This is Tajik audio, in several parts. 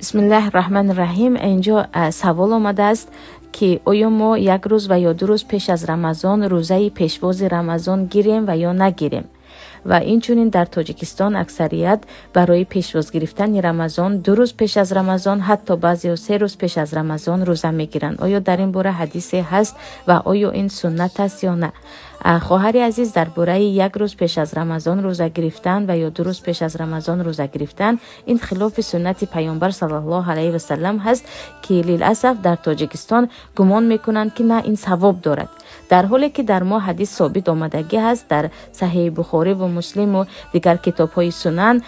Бисмиллаҳи раҳмани раҳим. Инҷо савол омадааст, ки оё мо як рӯз ва ё 2 рӯз пеш аз Рамазон рӯзаи пешвози Рамазон гирем ва ё нагирем. Ва инчунин дар Тоҷикистон аксарият барои пешвоз гирифтани Рамазон 2 рӯз пеш аз Рамазон, ҳатто баъзеҳо 3 рӯз пеш аз Рамазон рӯза мегиранд. Оё дар ин бора ҳадисе ҳаст ва оё ин суннат аст ё на? Хоҳари азиз, дар бораи як рӯз пеш аз Рамазон рӯза гирифтан ва ё 2 рӯз пеш аз Рамазон рӯза гирифтан, ин хилофи суннати Паёмбар саллаллоҳу алайҳи васаллам ҳаст, ки лиласаф дар Тоҷикистон гумон мекунанд, ки на, ин савоб дорад, дар ҳоле ки дар мо ҳадис собит омадагӣ ҳаст дар Саҳеҳи Бухориву Муслиму дигар китобҳои сунан,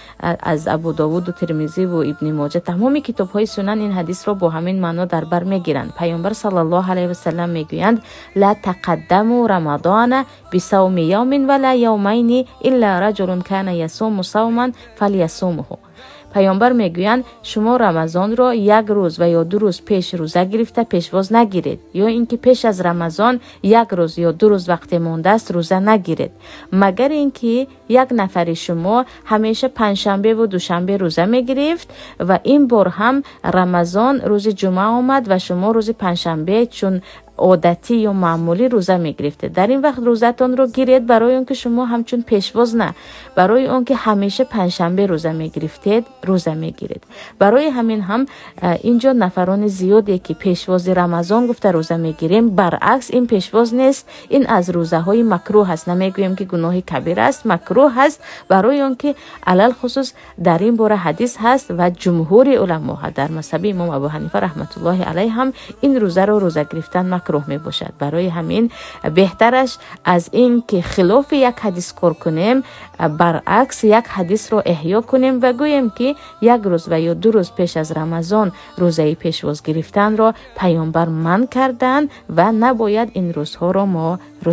аз Абудовуду Термизиву Ибни Моҷа. Тамоми китобҳои сунан ин ҳадисро бо ҳамин маъно дар бар мегиранд. Паёмбар саллаллоҳу алайҳи васаллам мегӯянд: «Ла тақаддаму рамадона бисавми явмин вала явмайни илла раҷулун кана ясуму савман фалясумуҳу». Паёмбар мегӯянд: шумо Рамазонро як рӯз ва ё 2 рӯз пеш рӯза гирифта пешвоз нагиред, ё ин ки пеш аз Рамазон як рӯз ё 2 рӯз вақте мондааст рӯза нагиред, магар ин ки як нафари шумо ҳамеша панҷшанбеву душанбе рӯза мегирифт ва ин бор ҳам Рамазон рӯзи ҷумъа омад ва шумо рӯзи панҷшанбе чун одатӣ ё маъмулӣ рӯза мегирифтед. Дар ин вақт рӯзатонро гиред, барои он ки шумо ҳамчун пешвоз на, барои он ки ҳамеша панҷшанбе рӯза мегирифтед, рӯза мегиред. Барои ҳамин ҳам инҷо нафарони зиёде, ки пешвози Рамазон гуфта рӯза мегирем, баръакс, ин пешвоз нест, ин аз рӯзаҳои макрӯҳ аст. Намегӯем, ки гуноҳи кабир аст, макрӯҳ аст, барои он ки алалхусус дар ин бора ҳадис ҳаст ва ҷумҳури уламо дар мазҳаби имом Абу Ҳанифа раҳматуллоҳи алайҳ ҳам ин рӯзаро рӯза гирифтан макрӯҳ мебошад. Барои ҳамин беҳтараш аз ин ки хилофи як ҳадис кор кунем, баръакс, як ҳадисро эҳё кунем ва гӯем, ки як рӯз ва ё 2 рӯз пеш аз Рамазон рӯзаи пешвоз гирифтанро Паёмбар манъ карданд ва набояд ин рӯзҳоро мо рӯза.